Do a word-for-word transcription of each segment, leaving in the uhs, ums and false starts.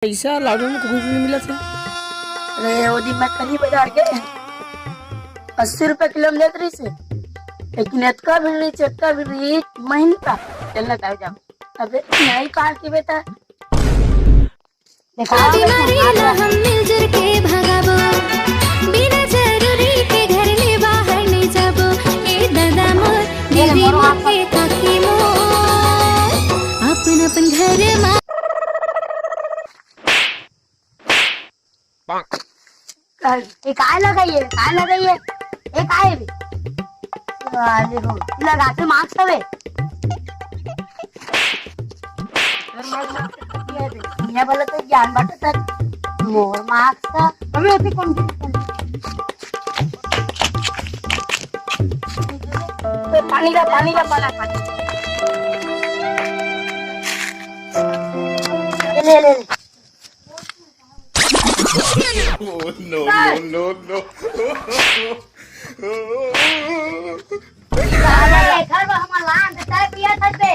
पैसा लाडो में कुछ भी मिला था। अरे, वो दिन मैं कहीं बाजार गए, अस्सी रुपए किलो में लेत रहिस हे, लेकिन इतका भीड़ रहिस, इतका भीड़ रहिस, महीन का चलना ताऊ जाओ। अबे, नहीं कहा कि बेटा, देखा, बीमारी ला हम मिलजुल के भगाबो, बिना जरूरी के घर ले बाहर नहीं जाबो। ए दादा मोर, दीदी मोर, के काकी मोर, अपन अपन घर मा ए, काय लगाइए, काय लगाइए? ए, काय बे? साले हो, लगाते mask हवे। दुनिया वाला तो ज्ञान बांटत हे। मोर mask का। अबे, अभी कौन? ए, पानी ला, पानी ला, पानी, पानी। ले, ले, ले। Oh, no, no, no, no। साला एखर बर हमर लान के चाय पिया सकबे।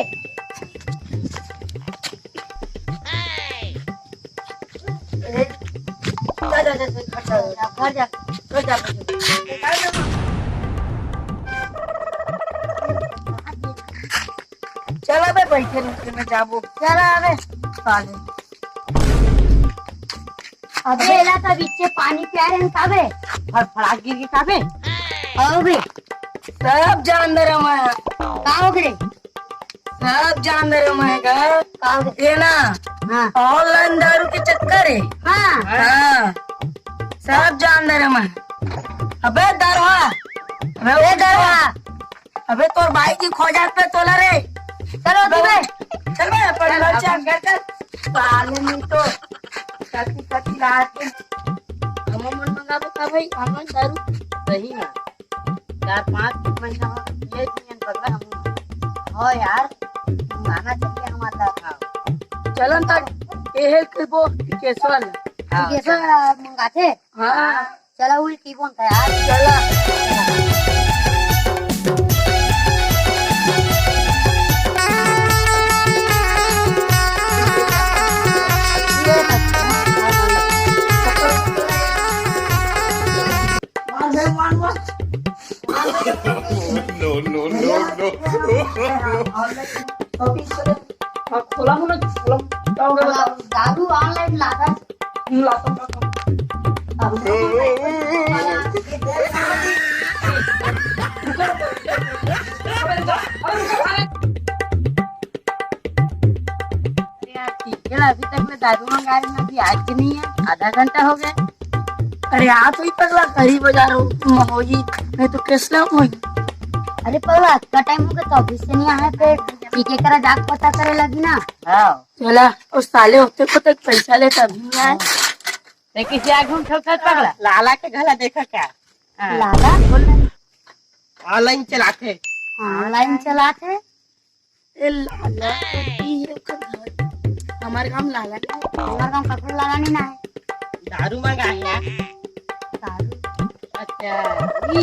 ए, जा, जा, जा, जा, घर जा, घर जा, घर जा, घर जा। चल अबे, बैठे रहते में जाबो। चल अबे, साले। अबे, एला त बिच्चे पानी पिया रहे हन काबे? फड़फड़ा गिर के काबे? अबे। सब जान दे रहा मैं। का हो गए? सब जान दे रहा मैं का? का हो गए? ये ना, हाँ। Online दारू के चक्कर है। हाँ। हाँ। सब जान दे रहा मैं। अबे दरवा। अबे ए दरवा। अबे तोर बाई की खोजा पे तोला रे। चलो अबे तू बे। चल बे, अपन चल, घर चल। अपन घर चल। साले नहीं तो कति कति रात के हम मन मंगाबो का भाई, हम मन दारू सही ना। चार पांच महीना हो गए, ये दिन पकड़ा हम। हो यार, मंगाना चाहिए हमारा था। चलन तक एहे के बो केसवा ले। हाँ, केसवा मंगाथे। हाँ। चला उल्टी बोलता यार। चला। No, no, no, no। हाँ, खोला हो ना, खोला। का हो गया बता? दारू online लागा। हम्म, लाता हूँ, लाता हूँ। अरे यार, ठीक है ना, अभी तक मैं दारू मंगा रही हूँ, अभी आज भी नहीं है, आधा घंटा हो गया। अरे आ तो ही पगला, करी बजा रहा हूँ, तुम हो जी, नहीं तो कैसे होई? अरे पगला, इतना टाइम हो गया तो ऑफिस से नहीं आया, फिर ठीक है करा जाके पता करे लगी ना। हाँ। चला, उस साले होते को तक पैसा लेता भी नहीं आया। ते किसी आग में ठोकर पगला? लाला के घला देखा क्या? हाँ। लाला? बोल ना। Online चलाथे। Online चलाथे? ए लाला, ये ओकर घर। हमारे गांव लाला नहीं। हमारे गांव कखड़ लाला नहीं ना है। दारू मंगा है। दारू। अच्छा, ई,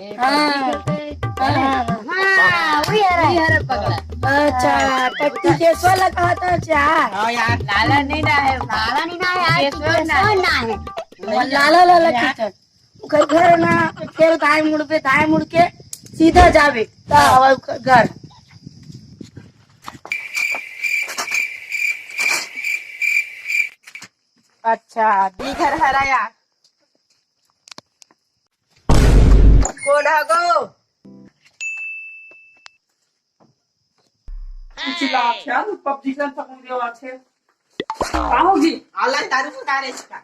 ए, हाँ। पबजी खेलते हैं। हाँ, हाँ, हाँ। हाँ, वही है रे। वही है रे पगला। अच्छा, तो टिकेश्वर लगा था, अच्छा। हाँ यार, लाला नहीं ना है। लाला नहीं ना है यार, टिकेश्वर ना है। टिकेश्वर ना है। लाला, लाला यार। किधर? ओकर घर ना, फिर दाएं मुड़ पे, दाएं मुड़ के सीधा जावे, ता हवा ओकर घर। अच्छा, दी घर हरा यार। कौन है गो? चिल्लात हे यार, पबजी खेलत हे, फोन देवात हे। का होगे? Online दारू मंगा रहे इसका।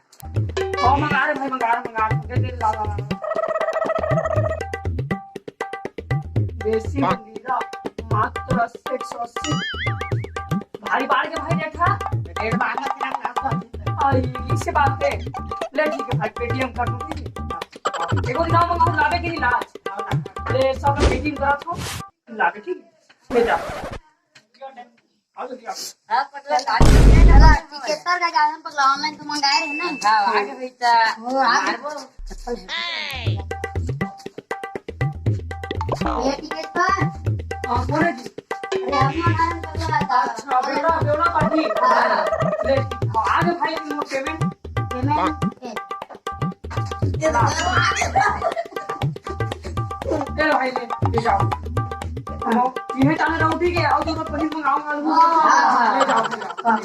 हाँ, मंगा रहे भाई, मंगा रहे, मंगा रहे। दे, दे, ला, ला, ला। देसी मंजीरा, मात्र एक सौ अस्सी। भारी बाढ़ के भाई रेट हा? रेट बाढ़ के ना, ना, ना। आई, इससे बात है। ले, ठीक है भाई, Paytm कर दूंगी। देखो, ना मंगाओ, लावे कि नहीं लाज? अरे, सब लोग Paytm करा था। लागे ठीक, ले जा। आओ जल्दी आओ। हाँ, पगला, गाड़ी में चला, टिकट का ज्यादा पगला, online तो मंगाए रहे ना। हाँ, आगे भैया। वो आ गए। मारबो। ये टिकट पर। हाँ, बोले जी। अच्छा, बेवड़ा, बेवड़ा पार्टी। ले, आ गए भाई, वो पेमेंट। पेमेंट। ले भाई, ले, ले जाओ। इन्हें जाने रहो, ठीक है? आओ, तो पनीर मंगाऊंगा, आलू मंगाऊंगा। ले जाओ, ले जाओ।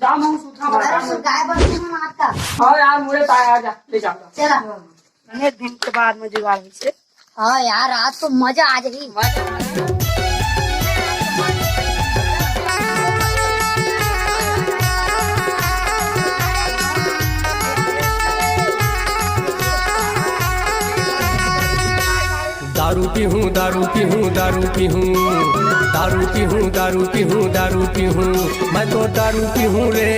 जाओ, मैं सूखा मार, जाओ। गाय बकरी में मारता। हाँ यार, मुझे ताया, आ जा, ले जाओ। चला। अनेक दिन के बाद में जुगाड़ हुई से। हाँ यार, आज तो मजा आ जाही। दारू पीहूँ, दारू पीहूँ, दारू पीहूँ, दारू पीहूँ, दारू पीहूँ, दारू पीहूँ, मैं तो दारू पीहूँ रे,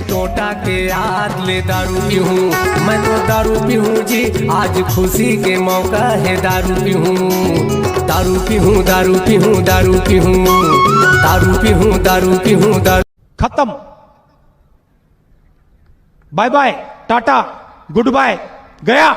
टोटा के याद ले दारू पीहूँ, मैं तो दारू पीहूँ जी, आज खुशी के मौका है दारू पीहूँ, दारू पीहूँ, दारू पीहूँ, दारू पीहूँ, दारू पीहूँ, दारू पीहूँ, दारू। खत्म। बाय बाय, टाटा, गुड बाय, गया।